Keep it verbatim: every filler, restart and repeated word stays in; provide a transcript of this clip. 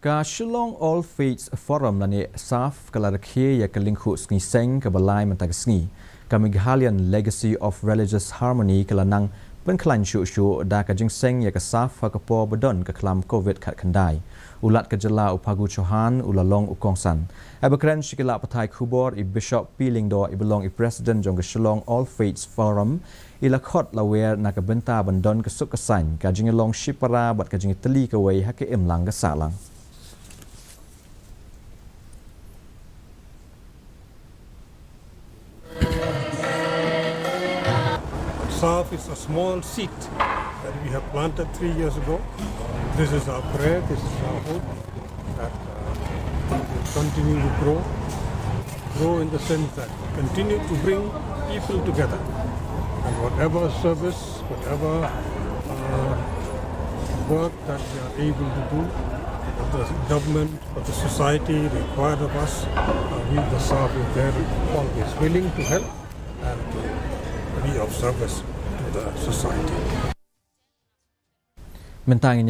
Ka Shillong All Faiths Forum lane SAF ka la rakhe ïa ka lyngkhuh sngi seng kaba lai mynta ka sngi. Ka Meghalayan Legacy of Religious Harmony ka la nang pynkhlaiñ shuh shuh da ka jingseng ïa ka SAF ha ka por ba don ka khlam covid khatkhyndai. U Lat ka jylla u Phagu Chauhan u la long u kongsan. Haba kren sha ki lad pathai khubor, i Bishop P Lyngdoh iba long i President jong ka Shillong All Faiths Forum, i la khot la wer na ka bynta ban don ka suk ka saiñ, ka jingïalong shipara bad ka jingïatylli kawei ha ka imlang ka sahlang. SAF is a small seed that we have planted three years ago. This is our prayer, this is our hope that uh, it will continue to grow. Grow in the sense that continue to bring people together. And whatever service, whatever uh, work that we are able to do, what the government, what the society required of us, uh, we the SAF is there always willing to help and to be of service to the society. Mynta ngin